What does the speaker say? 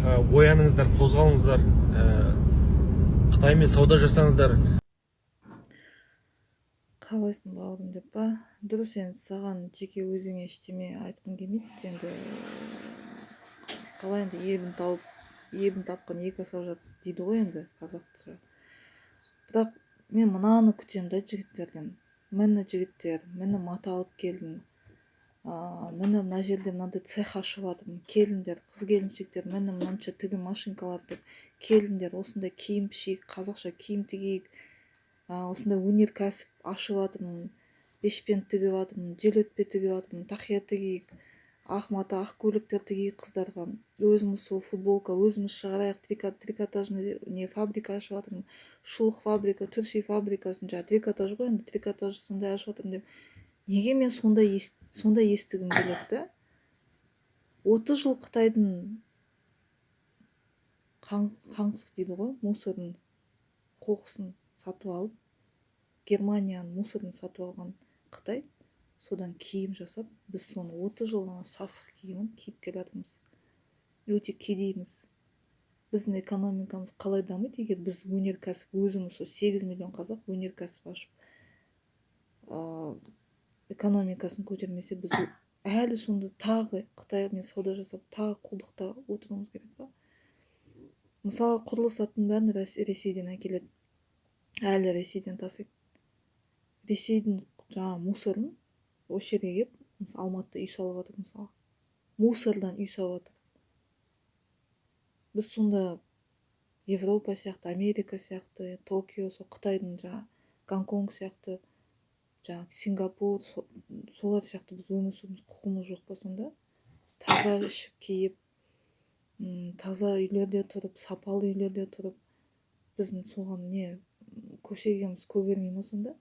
Ояныңыздар, қозғалыңыздар, Қытаймен сауда жасаңыздар. Қалайсың, бауырым, деп па? Дұрыс, енді саған жеке өзіңе ештеме айтқым келмейді. Енді қалай, енді ебін тауып, ебін тапқан екі асау жат дейді ғой енді қазақша. Бірақ мен мынаны күтемін да жігіттерден: міне, жігіттер, міне, мата алып келдім, міне, мына жерде мынандай цех ашып жатырмын, келіңдер, қыз келіншектер, міне, мынанша тігін машинкалар деп, келіңдер, осындай киім пішейік, қазақша киім тігейік, осындай өнеркәсіп ашып жатырмын, бешпент тігіп жатырмын, желөтпе тігіп жатырмын, тақия тігейік, ақ мата, ақ көйлектер тігейік қыздарға, өзіміз сол футболка өзіміз шығарайық, трикотажный не фабрика ашып жатырмын, шұлық фабрика, түрси фабрикасын, жаңағы трикотаж ғой енді, трикотаж сондай ашып жатырмын деп. Неге мен сондай естігім келеді да? 30 жыл Қытайдың қаңсық дейді ғой, мусорын, қоқысын сатып алып, Германияның мусорын сатып алған Қытай, содан киім жасап, біз соны 30 жыл ана сасық киімін киіп келе жатырмыз. Өте кедейміз. Біздің экономикамыз қалай дамиды, егер біз өнеркәсіп өзіміз, сол 8 миллион қазақ өнеркәсіп ашып, экономикасын көтермесе? Біз әлі сонда тағы Қытаймен сауда жасап, тағы құлдықта отыруымыз керек па? Мысалы, құрылыс заттың бәрін Ресейден әкеледі, әлі Ресейден тасиды. Ресейдің жаңағы мусорын осы жерге келіп, мысалы, Алматыда үй салып жатыр, мысалы, мусордан үй салып жатыр. Біз сонда Европа сияқты, Америка сияқты, Токио, сол Қытайдың жаңағы Гонконг сияқты, жаңағы Сингапур, солар сияқты біз өмір сүруіміз құқығымыз жоқ па сонда? Таза ішіп киіп, таза үйлерде тұрып, сапалы үйлерде тұрып, біздің соған не көсегеміз көгермей ма сонда?